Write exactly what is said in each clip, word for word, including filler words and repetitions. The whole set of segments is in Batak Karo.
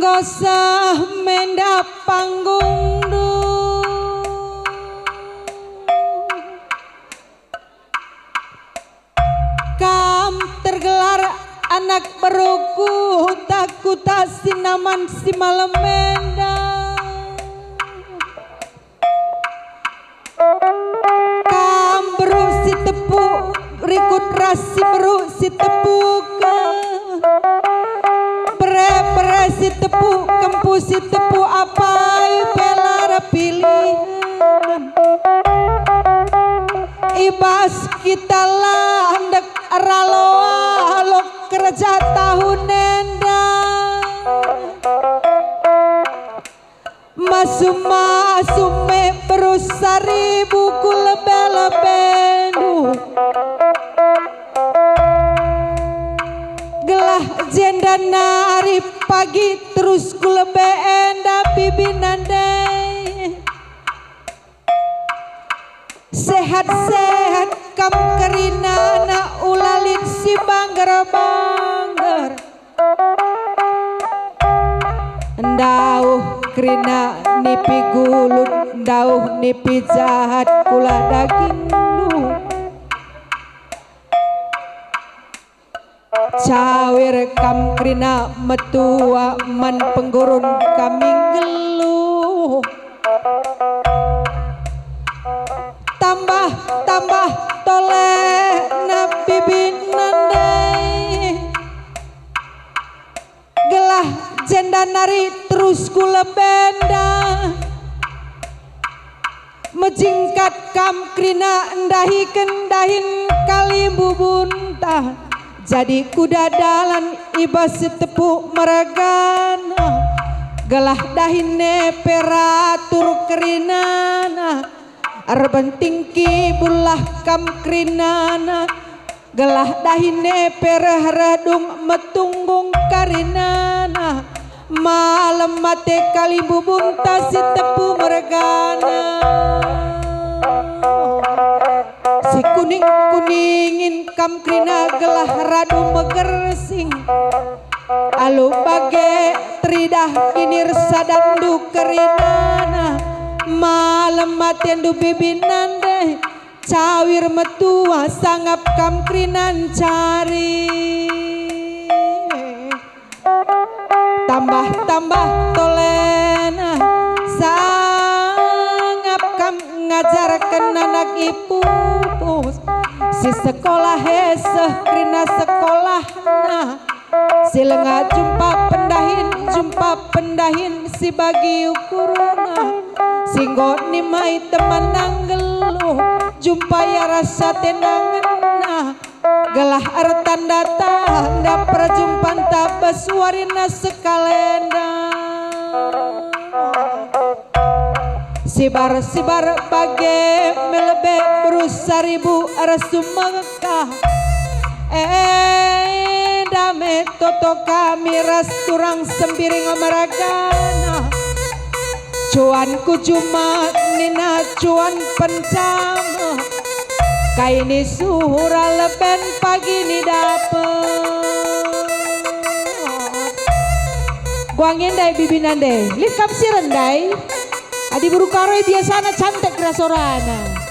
Seh menda panggungndu. Kam tergelar anak beru kuta-kuta si naman si malem enda. Kam beru si tepuk rikut ras si beru si tepuk. Bere-bere si tepuk, kempu si tepuk, apai pe la erpilih. I bas kita landek ralo-alo kerja tahun enda. Masum-masum me beru saribu ku lebe-lebendu. Gelah jenda nari pagi terus ku lebe enda bibi nande. Sehat-sehat kam kerinana, ula lit si bangger-bangger. Ndauh kerina nipi gulut, ndauh nipi jahat kula dagingndu. Cawir kam kerina metua man penggurun kami nggeluh. Tambah-tambah tole nabi binande. Gelah jenda nari terus ku lebenda. Mejingkat kam kerina ndahiken dahin kalimbubunta, jadi kuda dalan i bas si tepuk mergana. Gelah dahin e pe ratur kerinana, erbenting kibullah kam kerinana. Gelah dahin e pe reh-reh dung metunggung karinana, malem mate kalimbubunta si tepuk mergana. Si kuning-kuningin kam kerina gelah radu megersing. Alu bage teridah kinir sadandu kerinana, malem matendu bibi nande. Cawir metua sangap kam kerina ncari. Tambah-tambah tolena sangap kam ngajarken anak ipupus. Si sekolah e seh kerina sekolahna. Si langa jumpa pendahin, jumpa pendahin si bagi ukurna. Si enggo nimai temanna nggeluh, jumpa ia rasa tenangenna. Gelah ertanda-tanda perjumpanta bas warina sekalenda. Sibar-sibar bage me lebe beru saribu ras Sumekah. Enda me toto kami ras turang Sembiring mergana. Cuan ku juma nina cuan pencama. Kai ni sura leben pagi ni dapet. Guang ndai bibi nande, lit kam si rendai. Adi beru Karo e biasana cantik ras sorana.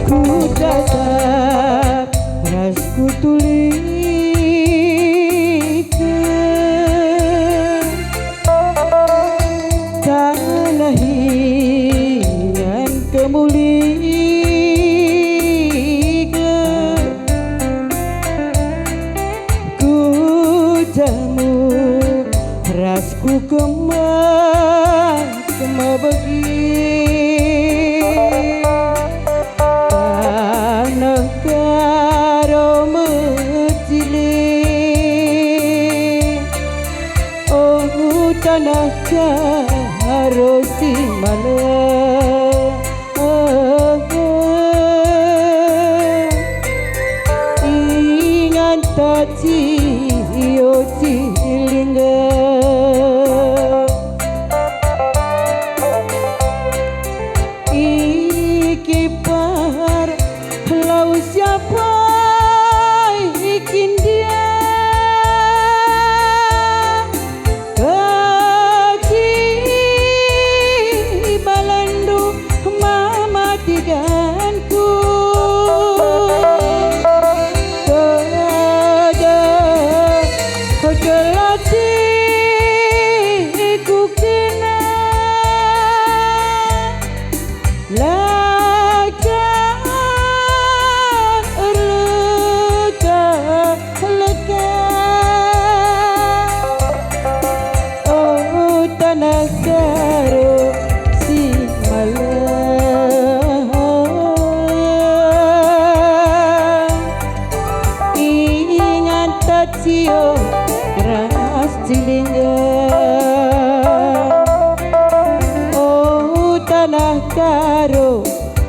Kutatap ras kutuliken. Kema, kema begi, taneh Karo mecili. Oh, taneh Karo si malem. Inganta cio cilingga. Ikipar lau siapa ikindia. Keci balenndu mamatikanku. Kada kelati ku kena. Laka leka leka. Oh, taneh Karo si malem. Inganta cio ras cilingga. Oh, taneh Karo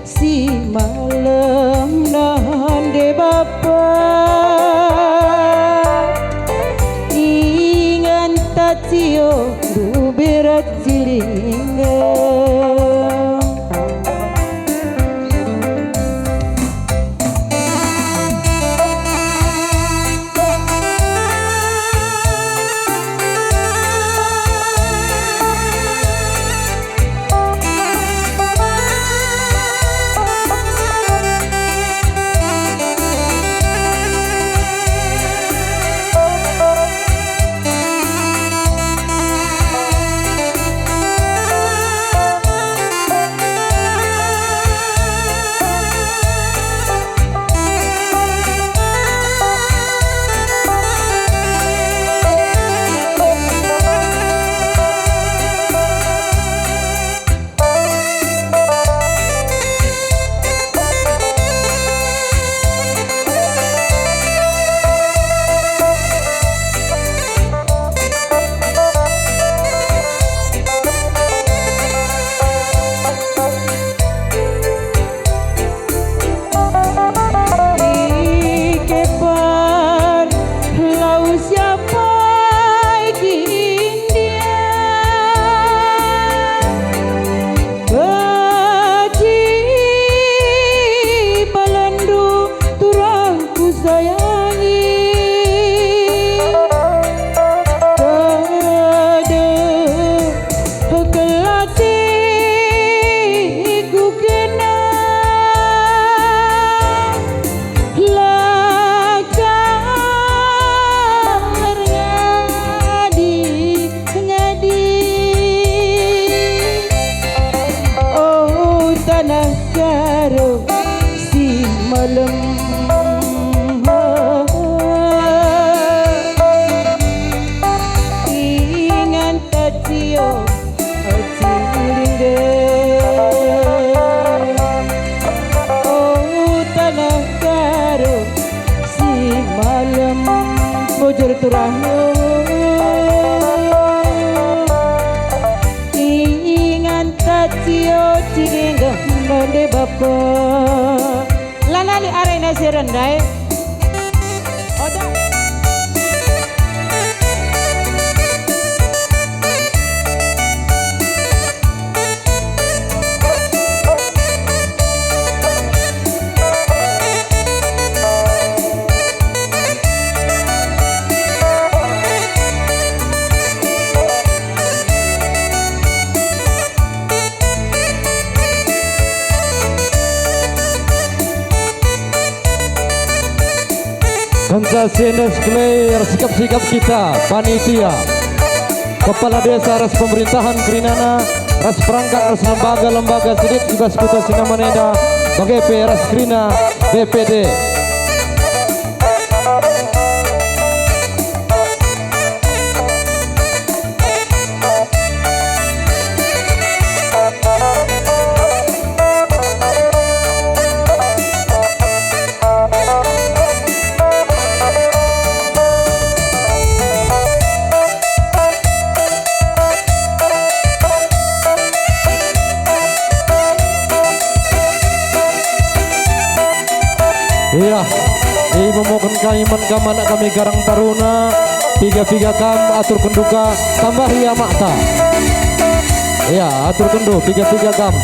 si malem nande bapa. Inganta cio ndube ras cilingga. Ikepar lau siapai kindia, keci balenndu turang kusayangi. Kada kelati kukena, lakar ngadi-ngadi. Oh, taneh Karo si malem. Inganta cio cilingga. Oh, taneh Karo si malem. Bujur turang. Inganta cio cilingga nande bapa. Lanai arena si renda e. Oda. Kenca si enda sekelai ersikap-sikap kita, panitia, kepala desa ras pemerintahan kerinana, ras perangkat ras lembaga-lembaga si lit i bas kuta Sinaman enda, bage pe ras kerina B P D. Kami man kam anak kami Karang Taruna, piga-piga kam aturkenndu ka, tambahi amakta. Ya, aturkenndu piga-piga kam.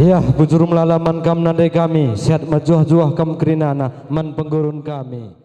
Yah, bujur melala man kam nande kami, sehat mejuah-juah kam kerinana man penggurun kami.